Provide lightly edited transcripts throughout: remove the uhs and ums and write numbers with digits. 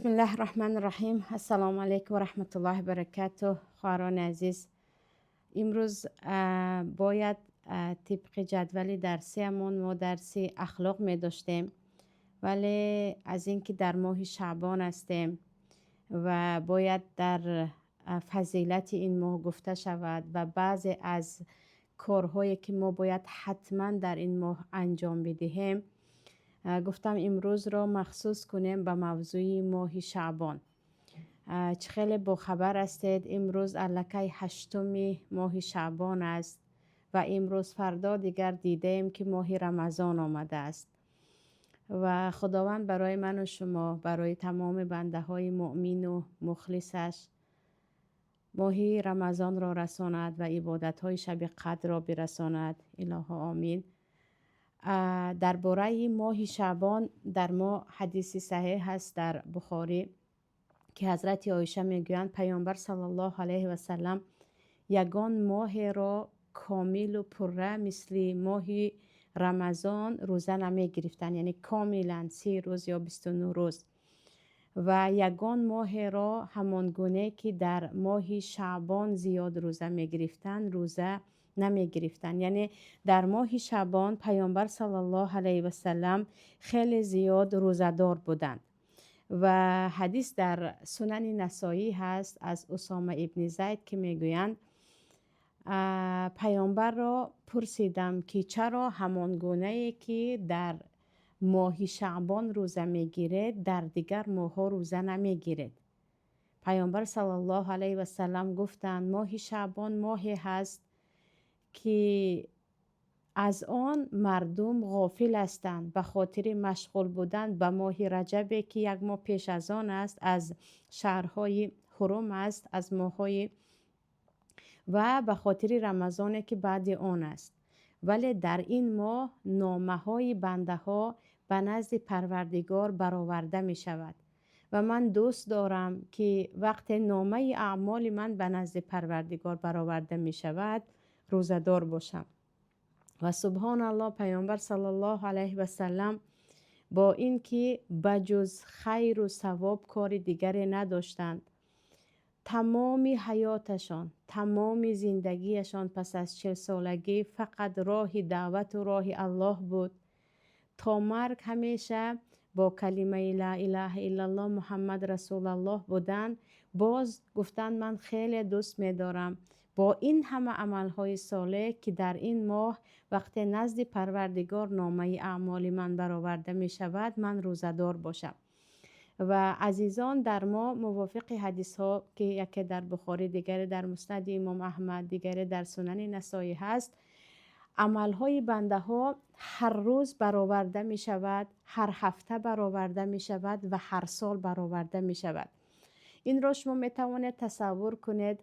Бисмиллаҳи раҳмани раҳим. Ассалому алайкум ва раҳматуллоҳи баракатуҳ. Хоҳарони азиз, имрӯз бояд тибқи ҷадвали дарсиамон мо дарси ахлоқ медоштем, вале аз ин ки дар моҳи шаъбон ҳастем ва бояд дар фазилати ин моҳ гуфта шавад ва баъзе аз корҳое ки мо бояд ҳатман дар ин моҳ анҷом бидиҳем, гуфтам имрӯзро махсус кунем ба мавзӯи моҳи шаъбон. Чӣ хеле бохабар ҳастед, имрӯз аллакай ҳаштуми моҳи шаъбон аст ва имрӯз фардо дигар дидаем, ки моҳи Рамазон омадааст ва Худованд барои ману шумо, барои тамоми бандаҳои муъмину мухлисаш моҳи Рамазонро расонад ва ибодатҳои шаби қадрро бирасонад. Илоҳо омин. Дар бораи моҳи шаъбон дар мо ҳадиси саҳеҳ ҳаст дар Бухорӣ, ки ҳазрати Оиша мегӯянд: Паёмбар саллаллоҳу алайҳи васаллам ягон моҳеро комилу пурра мисли моҳи Рамазон рӯза намегирифтанд, яъне комилан 30 рӯз ё 29 рӯз, ва ягон моҳеро ҳамон гуне ки дар моҳи шаъбон зиёд рӯза мегирифтанд, рӯза намегирифтанд. Яъне дар моҳи шаъбон паёмбар саллаллоҳу алайҳи васаллам хеле зиёд рӯзадор буданд. Ва ҳадис дар Сунани Насоӣ ҳаст аз Усома ибни Зайд, ки мегӯянд: паёмбарро пурсидам, ки чаро ҳамон гунае ки дар моҳи шаъбон рӯза мегиред, дар дигар моҳҳо рӯза намегиред? Паёмбар саллаллоҳу алайҳи васаллам гуфтанд: моҳи шаъбон моҳе ҳаст, ки аз он мардум ғофил ҳастанд ба хотири машғул будан ба моҳи раҷабе, ки як моҳ пеш аз он аст, аз шаҳрҳои ҳурум аст, аз моҳҳои ва ба хотири Рамазоне, ки баъди он аст. Вале дар ин моҳ номаҳои бандаҳо ба назди Парвардигор бароварда мешавад ва ман дӯст дорам, ки вақте номаи аъмоли ман ба назди Парвардигор бароварда мешавад, рӯзадор бошам. Ва субҳоналлоҳ, паёмбар саллаллоҳу алайҳи васаллам бо ин ки ба ҷуз хайру савоб кори дигаре надоштанд, тамоми ҳаёташон, тамоми зиндагиашон пас аз 40-солагӣ фақат роҳи даъвату роҳи Аллоҳ буд. То марг ҳамеша бо калимаи ла илаҳа иллаллоҳ Муҳаммад расулаллоҳ буданд. Боз гуфтанд: ман хеле дӯст медорам бо ин ҳама амалҳои солеҳ, ки дар ин моҳ вақте назди Парвардигор номаи аъмоли ман бароварда мешавад, ман рӯзадор бошам. Ва азизон, дар мо мувофиқи ҳадисҳо, ки яке дар Бухорӣ, дигаре дар Муснади Имом Аҳмад, дигаре дар Сунани Насоӣ ҳаст, амалҳои бандаҳо ҳар рӯз бароварда мешавад, ҳар ҳафта бароварда мешавад ва ҳар сол бароварда мешавад. Инро шумо метавонед тасаввур кунед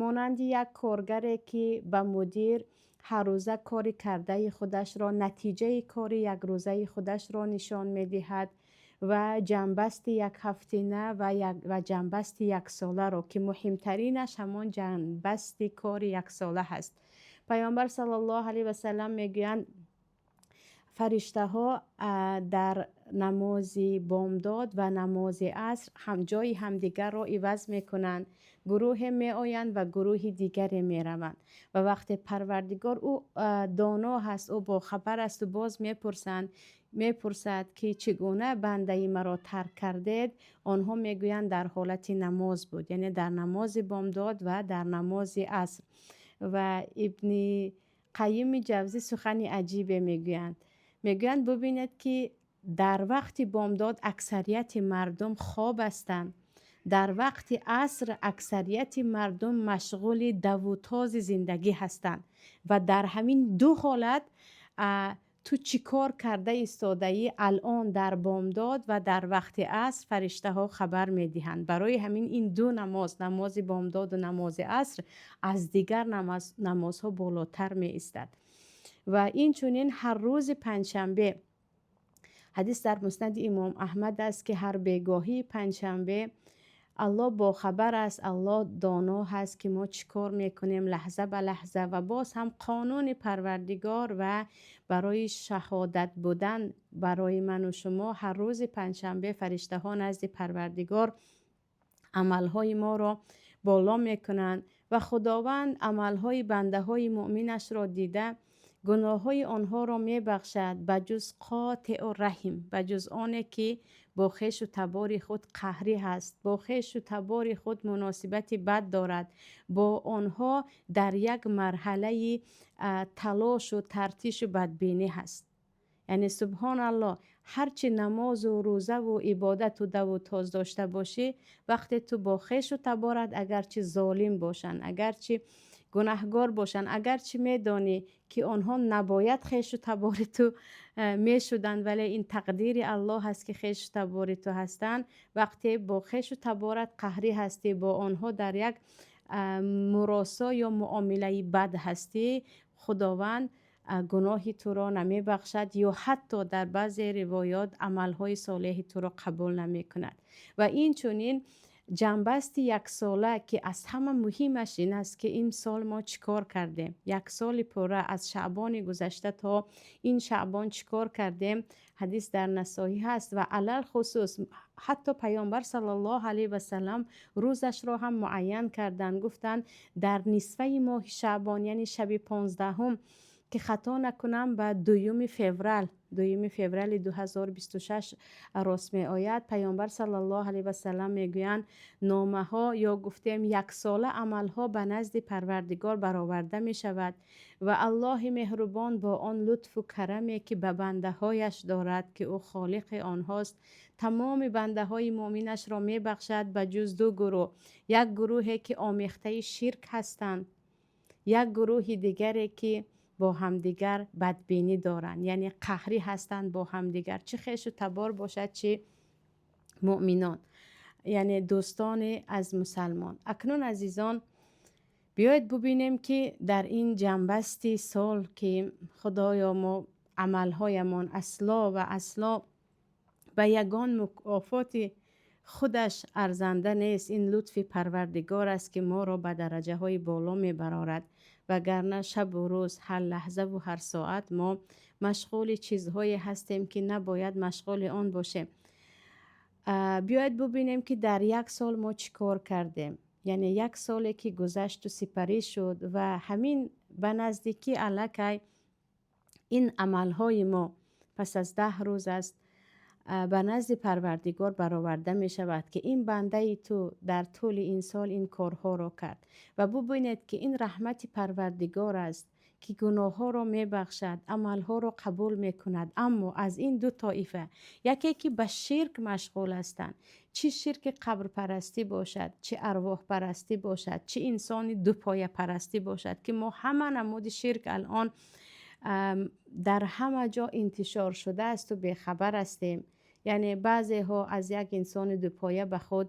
монанди як коргаре, ки ба мудир ҳаррӯза кори кардаи худашро, натиҷаи кори якрӯзаи худашро нишон медиҳад ва ҷамъбасти якҳафтина ва ҷамъбасти яксоларо, ки муҳимтаринаш ҳамон ҷамъбасти кори яксола ҳаст. Паёмбар саллаллоҳу алайҳи васаллам мегӯянд: фариштаҳо дар намози бомдод ва намози аср ҷои ҳамдигарро иваз мекунанд, гурӯҳе меоянд ва гурӯҳи дигаре мераванд. Ва вақте Парвардигор, ӯ доно ҳаст, ӯ бохабар асту, боз мепурсад, ки чӣ гуна бандаи маро тарк кардед? Онҳо мегӯянд: дар ҳолати намоз буд, яъне дар намози бомдод ва дар намози аср. Ва Ибни Қайими Ҷавзӣ сухани аҷибе мегӯянд. Мегӯянд: бубинед, ки дар вақти бомдод аксарияти мардум хоб ҳастанд, дар вақти аср аксарияти мардум машғули давутози зиндагӣ ҳастанд ва дар ҳамин ду ҳолат ту чӣ кор карда истодаӣ? Алон дар бомдод ва дар вақти аср фариштаҳо хабар медиҳанд. Барои ҳамин ин ду намоз, намози бомдоду намози аср, аз дигар намозҳо болотар меистад. Ва инчунин ҳар рӯзи панҷшанбе, ҳадис дар Муснади Имом Аҳмад аст, ки ҳар бегоҳии панҷшанбе Аллоҳ бохабар аст, Аллоҳ доно ҳаст, ки мо чӣ кор мекунем лаҳза ба лаҳза. Ва боз ҳам қонуни Парвардигор ва барои шаҳодат будан барои ману шумо, ҳар рӯзи панҷшанбе фариштаҳо назди Парвардигор амалҳои моро боло мекунанд ва Худованд амалҳои бандаҳои муъминашро дида, гуноҳҳои онҳоро мебахшад, ба ҷуз қотеу раҳим, ба ҷуз оне ки бо хешу табори худ қаҳрӣ ҳаст, бо хешу табори худ муносибати бад дорад, бо онҳо дар як марҳалаи талошу тартишу бадбинӣ ҳаст. Яъне, субҳоналлоҳ, ҳарчи намозу рӯзаву ибодату даву тоз дошта бошӣ, вақте ту бо хешу таборат, агарчи золим бошанд, агарчи гунаҳгор бошанд, агарчи медонӣ, ки онҳо набояд хешу табори ту мешуданд, вале ин тақдири Аллоҳ аст, ки хешу табори ту ҳастанд, вақте бо хешу таборат қаҳрӣ ҳастӣ, бо онҳо дар як муросо ё муомилаи бад ҳастӣ, Худованд гуноҳи туро намебахшад ё ҳатто дар баъзе ривоёт амалҳои солеҳи туро қабул намекунад. Ва инчунин ҷамъбасти яксола, ки аз ҳама муҳимаш ин аст, ки ин сол мо чӣ кор кардем, як соли пурра аз шаъбони гузашта то ин шаъбон чӣ кор кардем. Ҳадис дар Насоӣ ҳаст ва алалхусус ҳатто Паёмбар саллаллоҳу алайҳи васалам рӯзашро ҳам муайян карданд. Гуфтанд, дар нисфаи моҳи шаъбон, яъне шаби 15-ум, ки хато накунам, ба 2 феврал, 2 феврали 2026 рост меояд, Паёмбар саллаллоҳу алайҳи васалам мегӯянд, номаҳо ё гуфтем яксола амалҳо ба назди Парвардигор бароварда мешавад ва Аллоҳи меҳрубон бо он лутфу караме, ки ба бандаҳояш дорад, ки ӯ холиқи онҳост, тамоми бандаҳои муъминашро мебахшад, ба ҷуз ду гурӯҳ: як гурӯҳе, ки омехтаи ширк ҳастанд, як гурӯҳи дигаре, ки бо ҳамдигар бадбинӣ доранд, яъне қаҳрӣ ҳастанд бо ҳамдигар, чӣ хешу табор бошад, чӣ муъминон, яъне дӯстоне аз мусалмон. Акнун, азизон, биёед бубинем, ки дар ин ҷамъбасти сол, ки Худоё, мо амалҳоямон асло ва асло ба ягон мукофоти худаш арзанда нест. Ин лутфи Парвардигор аст, ки моро ба дараҷаҳои боло мебарорад, вагарна шабу рӯз, ҳар лаҳзаву ҳар соат мо машғули чизҳое ҳастем, ки набояд машғули он бошем. Биёед бубинем, ки дар як сол мо чӣ кор кардем, яъне як соле, ки гузашту сипарӣ шуд ва ҳамин ба наздикӣ аллакай ин амалҳои мо пас аз 10 рӯз аст, ба назди Парвардигор бароварда мешавад, ки ин бандаи ту дар тӯли ин сол ин корҳоро кард. Ва бубинед, ки ин раҳмати Парвардигор аст, ки гуноҳҳоро мебахшад, амалҳоро қабул мекунад. Аммо аз ин ду тоифа, яке, ки ба ширк машғул ҳастанд, чӣ ширки қабрпарастӣ бошад, чӣ арвоҳпарастӣ бошад, чӣ инсони дупояпарастӣ бошад, ки мо ҳама намуди ширк алон дар ҳама ҷо интишор шудаасту бехабар ҳастем. Яъне баъзеҳо аз як инсони дупоя ба худ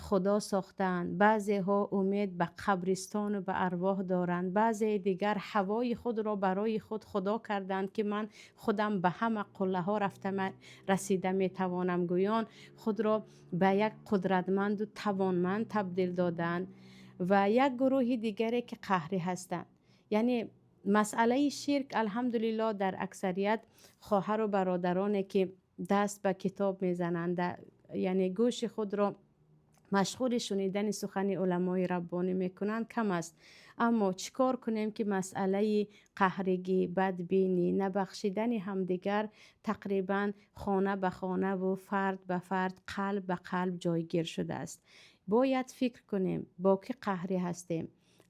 худо сохтаанд, баъзеҳо умед ба қабристону ба арвоҳ доранд, баъзеи дигар ҳавои худро барои худ худо карданд, ки ман худам ба ҳама қуллаҳо рафта расида метавонам гӯён, худро ба як қудратманду тавонманд табдил доданд. Ва як гурӯҳи дигаре, ки қаҳрӣ ҳастанд. Яъне масъалаи ширк, алҳамдулиллоҳ, дар аксарият хоҳару бародароне, ки даст ба китоб мезананд, яъне гӯши худро машғули шунидани сухани уламои раббонӣ мекунанд, кам аст. Аммо чӣ кор кунем, ки масъалаи қаҳригӣ, бадбинӣ, набахшидани ҳамдигар тақрибан хона ба хонаву фард ба фард, қалб ба қалб ҷойгир шудааст? Бояд фикр кунем, бо кӣ қаҳрӣ ҳастем,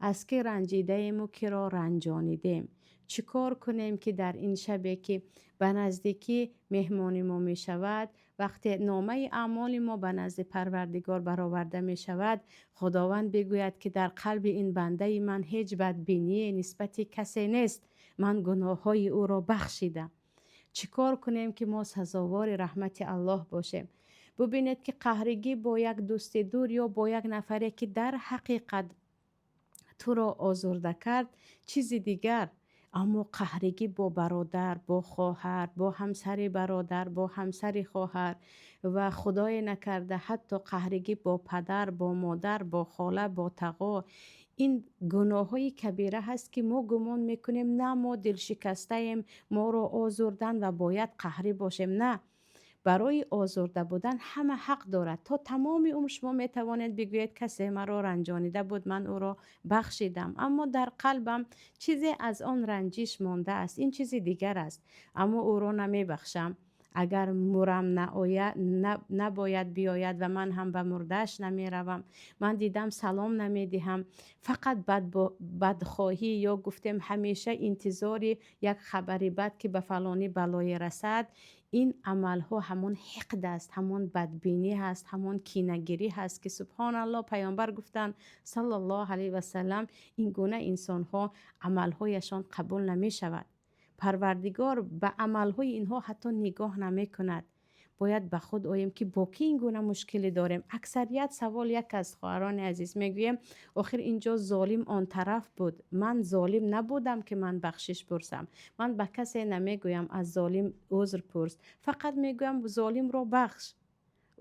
аз кӣ ранҷидаему киро ранҷонидем. Чӣ кор кунем, ки дар ин шабе, ки ба наздикӣ меҳмони мо мешавад, вақте номаи аъмоли мо ба назди Парвардигор бароварда мешавад, Худованд бигӯяд, ки дар қалби ин бандаи ман ҳеҷ бадбиние нисбати касе нест, ман гуноҳҳои ӯро бахшидам. Чӣ кор кунем, ки мо сазовори раҳмати Аллоҳ бошем? Бубинед, ки қаҳригӣ бо як дӯсти дур ё бо як нафаре, ки дар ҳақиқат туро озурда кард, чизи дигар. Аммо қаҳригӣ бо бародар, бо хоҳар, бо ҳамсари бародар, бо ҳамсари хоҳар ва, худое накарда, ҳатто қаҳригӣ бо падар, бо модар, бо хола, бо тағо, ин гуноҳҳои кабира ҳаст, ки мо гумон мекунем, на, мо дилшикастаем, моро озурданд ва бояд қаҳрӣ бошем. На, барои озурда будан ҳама ҳақ дорад. То тамоми умр шумо метавонед бигӯед: «Касе маро ранҷонида буд, ман ӯро бахшидам, аммо дар қалбам чизе аз он ранҷиш мондааст». Ин чизи дигар аст, аммо ӯро намебахшам, агар мурам набояд биёяд ва ман ҳам ба мурдааш намеравам, ман дидам, салом намедиҳам, фақат бадхоҳӣ ё гуфтем, ҳамеша интизори як хабари бад, ки ба фалонӣ балое расад. Ин амалҳо ҳамон ҳиқд аст, ҳамон бадбинӣ ҳаст, ҳамон кинагирӣ ҳаст, ки, субҳоналлоҳ, Паёмбар гуфтанд, саллаллоҳу алайҳи васалам, ин гуна инсонҳо амалҳояшон қабул намешавад, Парвардигор ба амалҳои инҳо ҳатто нигоҳ намекунад. Бояд ба худ оем, ки бо кӣ ин гуна мушкилӣ дорем. Аксарият савол як аст, хоҳарони азиз, мегӯем: «Охир инҷо золим он тараф буд, ман золим набудам, ки ман бахшиш пурсам». Ман ба касе намегӯям, аз золим узр пурс, фақат мегӯям: золимро бахш,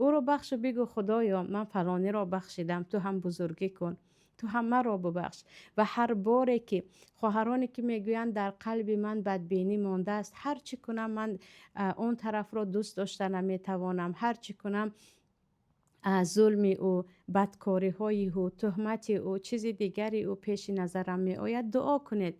ӯро бахшу бигӯ: «Худоё, ман фалониро бахшидам, ту ҳам бузургӣ кун, ту ҳам маро бубахш». Ва ҳар боре ки хоҳароне ки мегӯянд, дар қалби ман бадбинӣ мондааст, ҳар чӣ кунам, ман он тарафро дӯст дошта наметавонам, ҳар чӣ кунам, зулми ӯ, бадкориҳои ӯ, тӯҳмати ӯ, чизи дигари ӯ пеши назарам меояд, дуо кунед.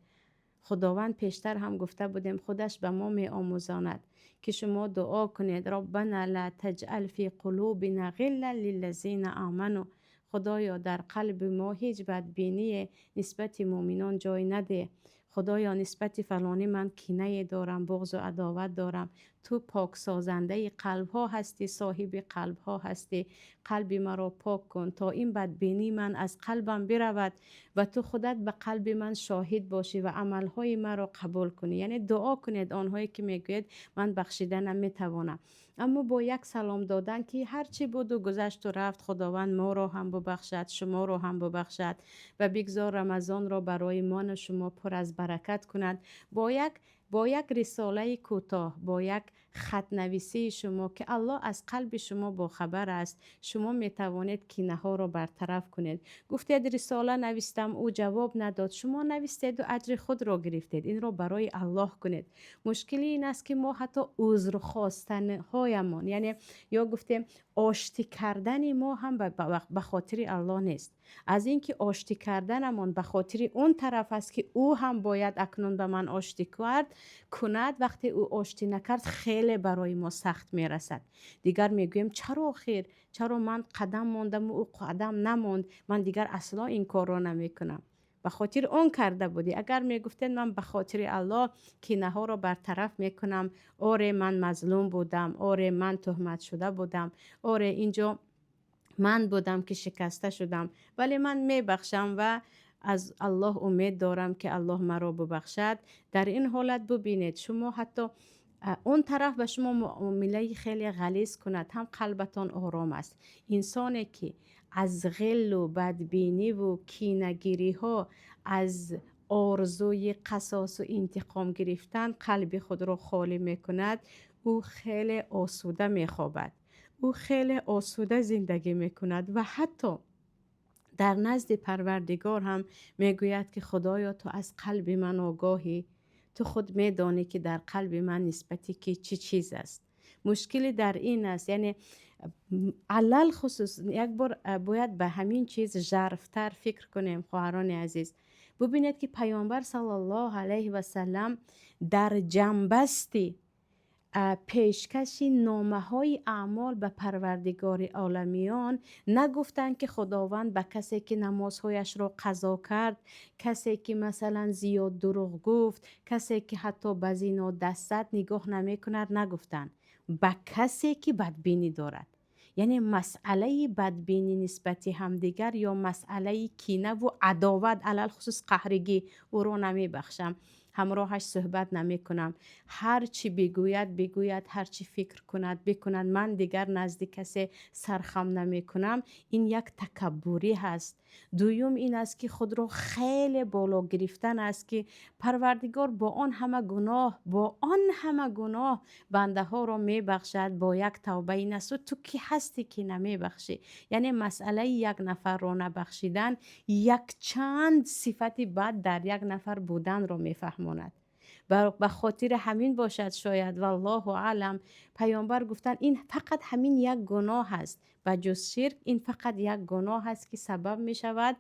Худованд, пештар ҳам гуфта будем, худаш ба мо меомӯзонад, ки шумо дуо кунед: «Роббана ла таҷъал фи қулубина ғилла лиллазина аману». Худоё, дар қалби мо ҳеҷ бадбиние нисбати муъминон ҷой надеҳ. Худоё, нисбати фалонӣ ман кинае дорам, буғзу адоват дорам, ту поксозандаи қалбҳо ҳастӣ, соҳиби қалбҳо ҳастӣ, қалби маро пок кун, то ин бадбинии ман аз қалбам биравад ва ту худат ба қалби ман шоҳид бошӣ ва амалҳои маро қабул кунӣ. Яъне дуо кунед, онҳое ки мегӯяд, ман бахшида наметавонам. Аммо бо як салом додан, ки ҳар чӣ буду гузашту рафт, Худованд моро ҳам бубахшад, шуморо ҳам бубахшад ва бигзор Рамазонро барои мону шумо пур аз баракат кунад. Бо як рисолаи кӯтоҳ, бо як хатнависии шумо, ки Аллоҳ аз қалби шумо бохабар аст, шумо метавонед кинаҳоро бартараф кунед. Гуфтед, рисола навистам, ӯ ҷавоб надод. Шумо навистеду аҷри худро гирифтед. Инро барои Аллоҳ кунед. Мушкилӣ ин аст, ки мо ҳатто узрхостанҳоямон, яъне ё гуфтем, оштӣ кардани мо ҳам ба хотири Аллоҳ нест. Аз ин ки оштӣ карданамон ба хотири он тараф аст, ки ӯ ҳам бояд акнун ба ман оштӣ кард кунад. Вақте ӯ оштӣ накард, хеле барои мо сахт мерасад. Дигар мегӯем: чаро охир, чаро ман қадам мондаму ӯ қадам намонд? Ман дигар асло ин корро намекунам. Ба хотири он карда будӣ. Агар мегуфтед, ман ба хотири Аллоҳ кинаҳоро бартараф мекунам, оре, ман мазлум будам, оре, ман тӯҳмат шуда будам, оре, инҷо ман будам ки шикаста шудам, вале ман мебахшам ва аз Аллоҳ умед дорам, ки Аллоҳ маро бубахшад. Дар ин ҳолат бубинед, шумо ҳатто он тараф ба шумо муомилаи хеле ғализ кунад ҳам, қалбатон ором аст. Инсоне ки аз ғиллу бадбиниву кинагириҳо, аз орзуи қасосу интиқом гирифтан қалби худро холӣ мекунад, ӯ хеле осуда мехобад, ӯ хеле осуда зиндагӣ мекунад ва ҳатто дар назди Парвардигор ҳам мегӯяд, ки Худоё, ту аз қалби ман огоҳӣ, ту худ медонӣ, ки дар қалби ман нисбати ки чӣ чиз аст. Мушкилӣ дар ин аст, яъне алалхусус як бор бояд ба ҳамин чиз жарфтар фикр кунем. Хоҳарони азиз, бубинед, ки Паёмбар саллаллоҳу алайҳи васалам дар ҷамъбасти пешкаши номаҳои аъмол ба Парвардигори оламиён нагуфтанд, ки Худованд ба касе ки намозҳояшро қазо кард, касе ки, масалан, зиёд дурӯғ гуфт, касе ки ҳатто ба зино даст зад, нигоҳ намекунад. Нагуфтанд. Ба касе ки бадбинӣ дорад, яъне масъалаи бадбинӣ нисбати ҳамдигар ё масъалаи кинаву адоват, алалхусус қаҳригӣ, ӯро намебахшам. Ҳамроҳаш суҳбат намекунам. Ҳар чӣ бигӯяд, бигӯяд, ҳар чӣ фикр кунад, бикунад, ман дигар назди касе сархам намекунам. Ин як такаббурӣ ҳаст. Дуюм ин аст, ки худро хеле боло гирифтан аст, ки Парвардигор бо он ҳама гуноҳ, бо он ҳама гуноҳ бандаҳоро мебахшад бо як тавбаи насӯҳ, ту кӣ ҳастӣ, ки намебахшӣ? Яъне масъалаи як нафарро набахшидан якчанд сифати бад дар як нафар буданро мефаҳмонад. Ба хотири ҳамин бошад шояд, валлоҳу аълам, паёмбар гуфтанд, ин фақат ҳамин як гуноҳ аст, ба ҷуз ширк ин фақат як гуноҳ аст, ки сабаб мешавад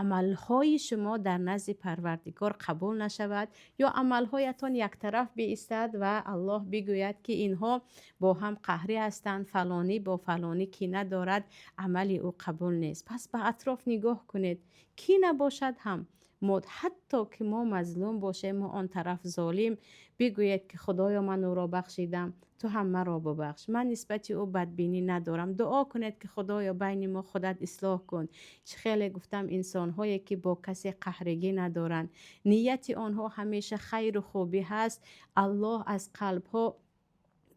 амалҳои шумо дар назди Парвардигор қабул нашавад ё амалҳоятон яктараф биистад ва Аллоҳ бигӯяд, ки инҳо бо ҳам қаҳрӣ ҳастанд, фалонӣ бо фалонӣ кина дорад, амали ӯ қабул нест. Пас ба атроф нигоҳ кунед, кӣ набошад ҳам, мо ҳатто ки мо мазлум бошем ва он тараф золим, бигӯед, ки Худоё, ман ӯро бахшидам, ту ҳам маро бубахш, ман нисбати ӯ бадбинӣ надорам. Дуо кунед, ки Худоё, байни мо худат ислоҳ кун. Чӣ хеле гуфтам, инсонҳое ки бо касе қаҳригӣ надоранд, нияти онҳо ҳамеша хайру хубӣ ҳаст. Аллоҳ аз қалбҳо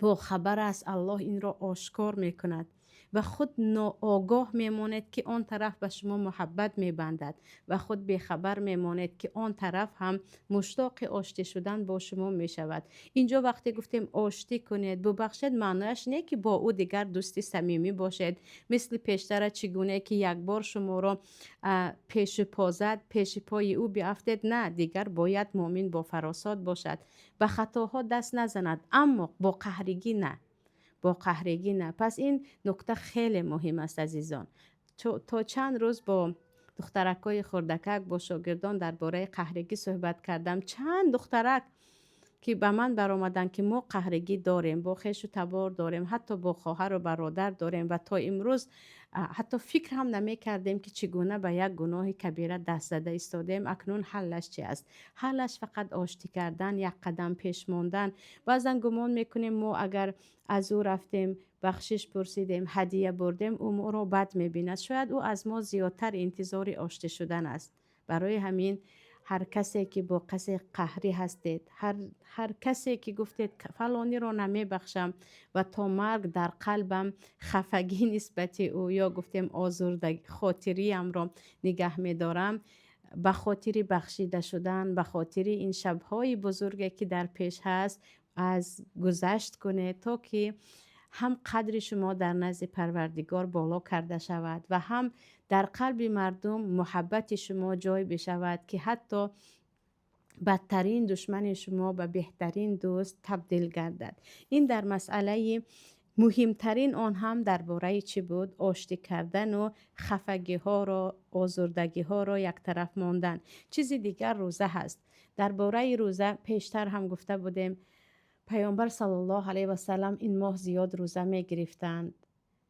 бохабар аст, Аллоҳ инро ошкор мекунад ва худ ноогоҳ мемонед, ки он тараф ба шумо муҳаббат мебандад, ва худ бехабар мемонед, ки он тараф ҳам муштоқи оштӣ шудан бо шумо мешавад. Инҷо вақте гуфтем оштӣ кунед, бубахшед, маънояш не, ки бо ӯ дигар дӯсти самимӣ бошед, мисли пештара, чӣ гуне ки як бор шуморо пешу по зад, пеши пои ӯ биафтед. На, дигар бояд муъмин бо фаросот бошад, ба хатоҳо даст назанад, аммо бо қаҳригӣ на, бо қаҳригӣ на. Пас ин нукта хеле муҳим аст, азизон. То чанд рӯз бо духтаракҳои хурдакак, бо шогирдон дар бораи қаҳригӣ суҳбат кардам. Чанд духтарак ки ба ман баромаданд, ки мо қаҳригӣ дорем, бо хешу табор дорем, ҳатто бо хоҳару бародар дорем ва то имрӯз ҳатто фикр ҳам намекардем, ки чӣ гуна ба як гуноҳи кабира даст зада истодем. Акнун ҳаллаш чи аст? Ҳаллаш фақат оштӣ кардан, як қадам пеш мондан. Баъзан гумон мекунем, мо агар аз ӯ рафтем, бахшиш пурсидем, ҳадия бурдем, ӯ моро бад мебинад. Шояд ӯ аз мо зиёдтар интизори оштӣ шудан аст. Барои ҳамин ҳар касе ки бо касе қаҳрӣ ҳастед, ҳар касе ки гуфтед, фалониро намебахшам ва то марг дар қалбам хафагӣ нисбати ӯ ё гуфтем озурда хотириямро нигаҳ медорам, ба хотири бахшида шудан, ба хотири ин шабҳои бузурге, ки дар пеш ҳаст, аз гузашт кунед, то ки ҳам қадри шумо дар назди Парвардигор боло карда шавад ва ҳам дар қалби мардум муҳаббати шумо ҷой бишавад, ки ҳатто бадтарин душмани шумо ба беҳтарин дӯст табдил гардад. Ин дар масъалаи муҳимтарин, он ҳам дар бораи чӣ буд? Оштӣ кардану хафагиҳоро, озурдагиҳоро яктараф мондан. Чизи дигар рӯза ҳаст. Дар бораи рӯза пештар ҳам гуфта будем, паёмбар саллаллоҳу алайҳи васалам ин моҳ зиёд рӯза мегирифтанд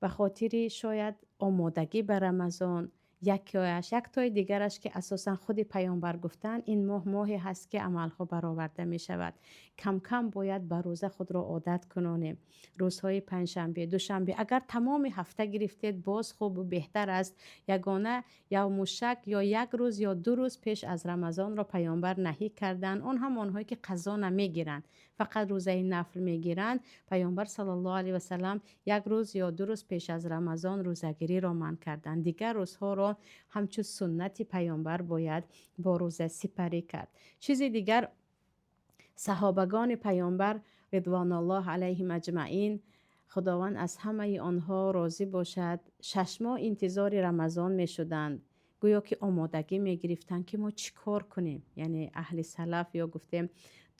ба хотири шояд омодагӣ ба Рамазон якояш, яктои дигараш, ки асосан худи паёмбар гуфтанд, ин моҳ моҳе ҳаст, ки амалҳо бароварда мешавад. Камкам бояд ба рӯза худро одат кунонем. Рӯзҳои панҷшанбе, душанбе, агар тамоми ҳафта гирифтед, боз хубу беҳтар аст. Ягона явмушшак ё як рӯз ё 2 рӯз пеш аз Рамазонро паёмбар наҳӣ карданд. Он ҳам онҳое ки қазо намегиранд, фақат рӯзаи нафл мегиранд. Паёмбар саллаллоҳу алайҳи васалам як рӯз ё 2 рӯз пеш аз Рамазон рӯзагириро манъ карданд. Дигар рӯзҳоро ҳамчун суннати паёмбар бояд бо рӯза сипарӣ кард. Чизи дигар, саҳобагони паёмбар ридвонуллоҳ алайҳим аҷмаин, Худованд аз ҳамаи онҳо розӣ бошад, 6 моҳ интизори Рамазон мешуданд, гӯё ки омодагӣ мегирифтанд, ки мо чӣ кор кунем. Яъне аҳли салаф ё гуфтем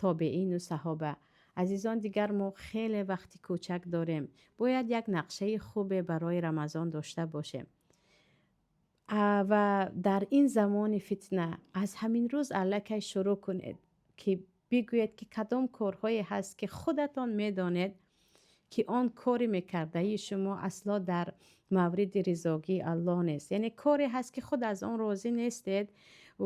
тобеину саҳоба. Азизон, дигар мо хеле вақти кӯчак дорем, бояд як нақшаи хубе барои Рамазон дошта бошем. Ва дар ин замони фитна аз ҳамин рӯз аллакай шурӯъ кунед, ки бигӯед, ки кадом корҳое ҳаст, ки худатон медонед, ки он кори мекардаи шумо асло дар мавриди ризогии Аллоҳ нест. Яъне коре ҳаст, ки худ аз он розӣ нестед.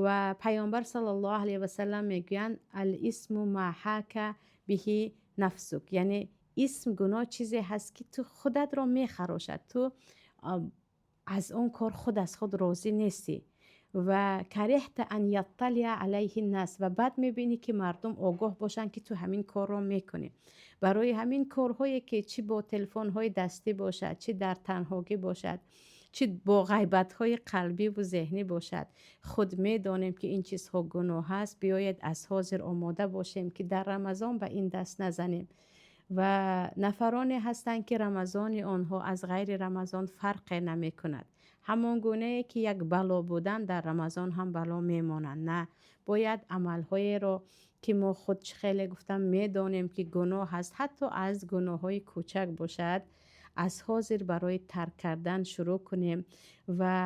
Ва паёмбар саллаллоҳу алайҳи васалам мегӯянд: алисму ма ҳака биҳи нафсук. Яъне исм, гуноҳ чизе ҳаст, ки ту худатро мехарошад, ту аз он кор худ аз худ розӣ нестӣ. Ва кариҳта ан ятталиа алайҳи нас, ва бад мебинӣ, ки мардум огоҳ бошанд, ки ту ҳамин корро мекунӣ. Барои ҳамин корҳое, ки чӣ бо телефонҳои дастӣ бошад, чӣ дар танҳогӣ бошад, чӣ бо ғайбатҳои қалбиву зеҳнӣ бошад, худ медонем, ки ин чизҳо гуноҳ аст. Биёед, аз ҳозир омода бошем, ки дар Рамазон ба ин даст назанем. Ва нафароне ҳастанд, ки Рамазони онҳо аз ғайри Рамазон фарқе намекунад. Ҳамон гунае, ки як бало будан, дар Рамазон ҳам бало мемонанд. На, бояд амалҳоеро, ки мо худ, чӣ хеле гуфтам, медонем, ки гуноҳ аст, ҳатто аз гуноҳҳои кӯчак бошад, аз ҳозир барои тарк кардан шурӯъ кунем. Ва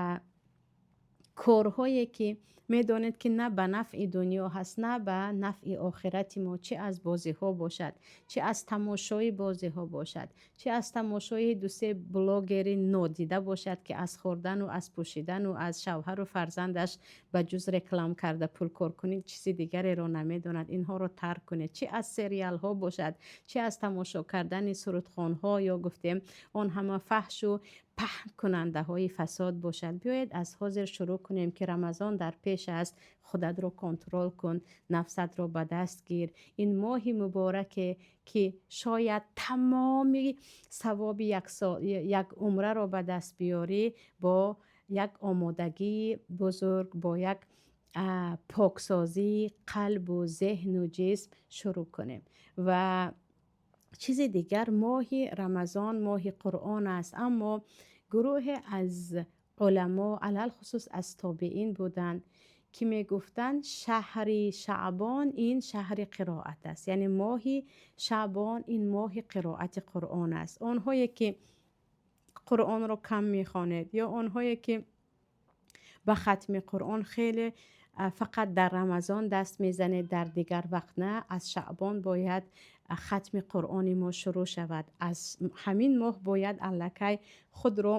корҳое, ки медонед, ки на ба нафъи дунё ҳаст, на ба нафъи охирати мо, чӣ аз бозиҳо бошад, чӣ аз тамошои бозиҳо бошад, чӣ аз тамошои дусе блогери нодида бошад, ки аз хӯрдану аз пӯшидану аз шавҳару фарзандаш ба ҷуз реклам карда пулкор кунед, чизи дигареро намедонад, инҳоро тарк кунед. Чӣ аз сериалҳо бошад, чӣ аз тамошо кардани сурудхонҳо ё гуфтем он ҳама фаҳшу паҳнкунандаҳои фасод бошад. Биёед, аз ҳозир шурӯъ кунем, ки Рамазон дар пеш аст. Худатро контрол кун, нафсатро ба даст гир. Ин моҳи мубораке, ки шояд тамоми савоби як умраро ба даст биёрӣ, бо як омодагии бузург, бо як поксозии қалбу зеҳну ҷисм шурӯъ кунем. Ва чизи дигар, моҳи Рамазон моҳи Қуръон аст, аммо гурӯҳе аз уламо, алалхусус аз тобеин буданд, ки мегуфтанд, шаҳри Шаъбон ин шаҳри қироат аст, яъне моҳи Шаъбон ин моҳи қироати Қуръон аст. Онҳое, ки Қуръонро кам мехонед ё онҳое, ки ба хатми Қуръон хеле фақат дар Рамазон даст мезанед, дар дигар вақт на, аз Шаъбон бояд хатми Қуръони мо шурӯъ шавад. Аз ҳамин моҳ бояд аллакай худро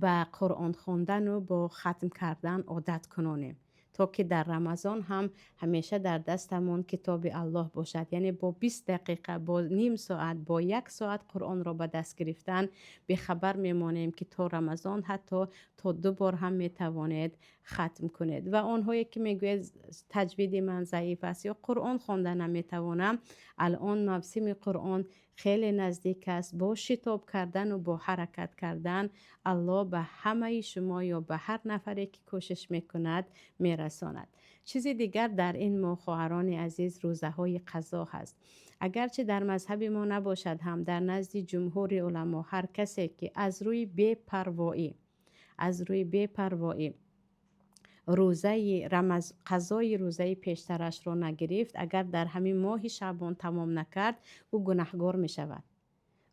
ба Қуръон хондану бо хатм кардан одат кунонем, то ки дар Рамазон ҳам ҳамеша дар дастамон китоби Аллоҳ бошад. Яъне бо 20 дақиқа, бо ним соат, бо як соат Қуръонро ба даст гирифтан, бехабар мемонем, ки то Рамазон ҳатто то ду бор ҳам метавонед хатм кунед. Ва онҳое, ки мегӯяд, таҷвиди ман заиф аст ё Қуръон хонда наметавонам, алон мавсими Қуръон хеле наздик аст. Бо шитоб кардану бо ҳаракат кардан Аллоҳ ба ҳамаи шумо ё ба ҳар нафаре, ки кӯшиш мекунад, мерасонад. Чизи дигар, дар ин моҳ, хоҳарони азиз, рӯзаҳои қазо ҳаст. Агарчи дар мазҳаби мо набошад ҳам, дар назди ҷумҳури уламо ҳар касе, ки аз рӯи бепарвоӣ рӯзаи қазои рӯзаи пештарашро нагирифт, агар дар ҳамин моҳи Шаъбон тамом накард, ӯ гунаҳгор мешавад.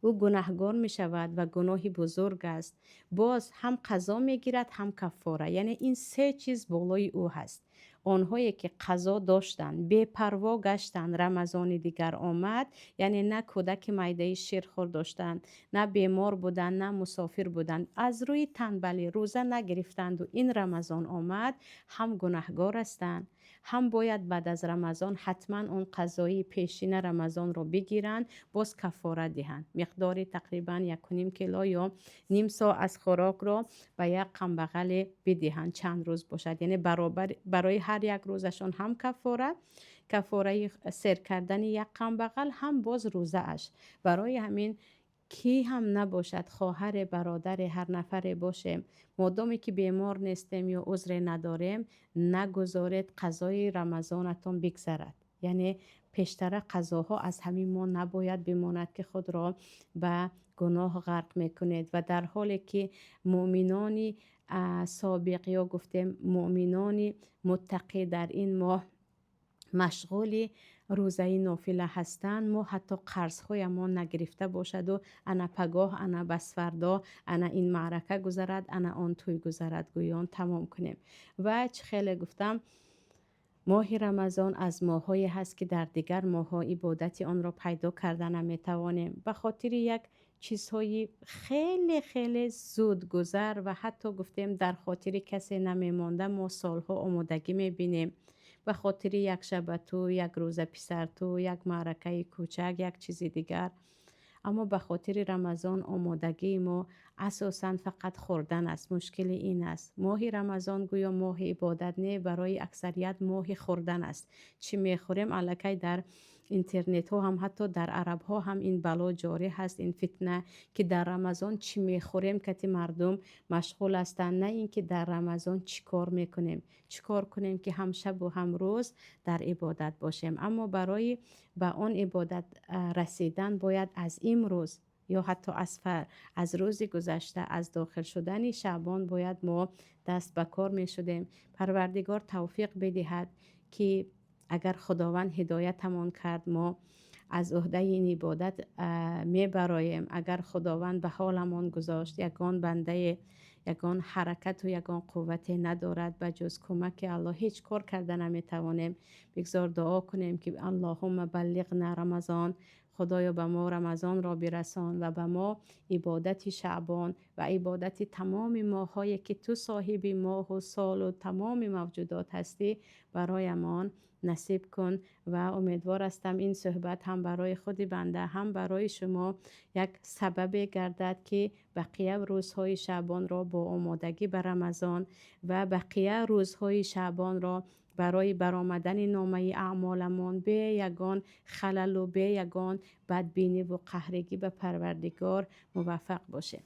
Ӯ гунаҳгор мешавад ва гуноҳи бузург аст. Боз ҳам қазо мегирад, ҳам каффора, яъне ин се чиз болои ӯ ҳаст. Онҳое, ки қазо доштанд, бепарво гаштанд, Рамазони дигар омад, яъне на кӯдаки майдаи ширхӯр доштанд, на бемор буданд, на мусофир буданд, аз рӯи танбалӣ рӯза нагирифтанду ин Рамазон омад, ҳам гунаҳгор ҳастанд, ҳам бояд баъд аз Рамазон ҳатман он қазои пешина Рамазонро бигиранд, боз каффора диҳанд, миқдори тақрибан 1,5 кило ё ним со аз хӯрокро ба як камбағале бидиҳанд, чанд рӯз бошад. Яъне баробар барои ҳар як рӯзашон ҳам каффора, каффораи сер кардани як камбағал, ҳам боз рӯзааш. Барои ҳамин, кӣ ҳам набошад, хоҳаре, бародаре, ҳар нафаре бошем, модоме ки бемор нестем ё узре надорем, нагузоред қазои Рамазонатон бигзарад. Яъне пештара қазоҳо аз ҳамин мо набояд бимонад, ки худро ба гуноҳ ғарқ мекунед. Ва дар ҳоле ки муъминони собиқ ё гуфтем муъминони муттақӣ дар ин моҳ машғули рӯзаи нофила ҳастанд, мо ҳатто қарзҳоямон нагирифта бошаду ана пагоҳ, ана басфардо, ана ин маърака гузарад, ана он тӯй гузарад гӯён тамом кунем. Ва чӣ хеле гуфтам, моҳи Рамазон аз моҳҳое ҳаст, ки дар дигар моҳҳо ибодати онро пайдо карда наметавонем, ба хотири як чизҳои хеле хеле зудгузар ва ҳатто гуфтем дар хотири касе намемонда. Мо солҳо омодагӣ мебинем, ба хотири як шаба тӯй, як рӯза писартӯй, як маъракаи кӯчак, як чизи дигар. Аммо ба хотири Рамазон омодагии мо асосан фақат хӯрдан аст. Мушкили ин аст. Моҳи Рамазон гӯё моҳи ибодат не, барои аксарият моҳи хӯрдан аст. Чӣ мехӯрем? Аллакай дар интернетҳо ҳам, ҳатто дар арабҳо ҳам ин бало ҷорӣ ҳаст, ин фитна, ки дар Рамазон чӣ мехӯрем, кати мардум машғул ҳастанд, на ин ки дар Рамазон чӣ кор мекунем, чӣ кор кунем, ки ҳам шабу ҳам рӯз дар ибодат бошем. Аммо барои ба он ибодат расидан бояд аз имрӯз ё ҳатто аз рӯзи гузашта, аз дохил шудани Шаъбон бояд мо даст ба кор мешудем. Парвардигор тавфиқ бидиҳад, ки агар Худованд ҳидоятамон кард, мо аз уҳдаи ин ибодат мебароем. Агар Худованд ба ҳоламон гузошт, ягон бандае ягон ҳаракату ягон қуввате надорад. Ба ҷуз кӯмаки Аллоҳ ҳеҷ кор карда наметавонем. Бигзор дуо кунем, ки Аллоҳумма баллиғна Рамазон, Худоё, ба мо Рамазонро бирасон ва ба мо ибодати Шаъбон ва ибодати тамоми моҳҳое, ки ту соҳиби моҳу солу тамоми мавҷудот ҳастӣ, бароямон насиб кун. Ва умедвор ҳастам, ин суҳбат ҳам барои худи банда, ҳам барои шумо як сабабе гардад, ки бақия рӯзҳои Шаъбонро бо омодагӣ ба Рамазон ва бақия рӯзҳои Шаъбонро барои баромадани номаи аъмоламон бе ягон халалу бе ягон бадбиниву қаҳригӣ ба Парвардигор муваффақ бошем.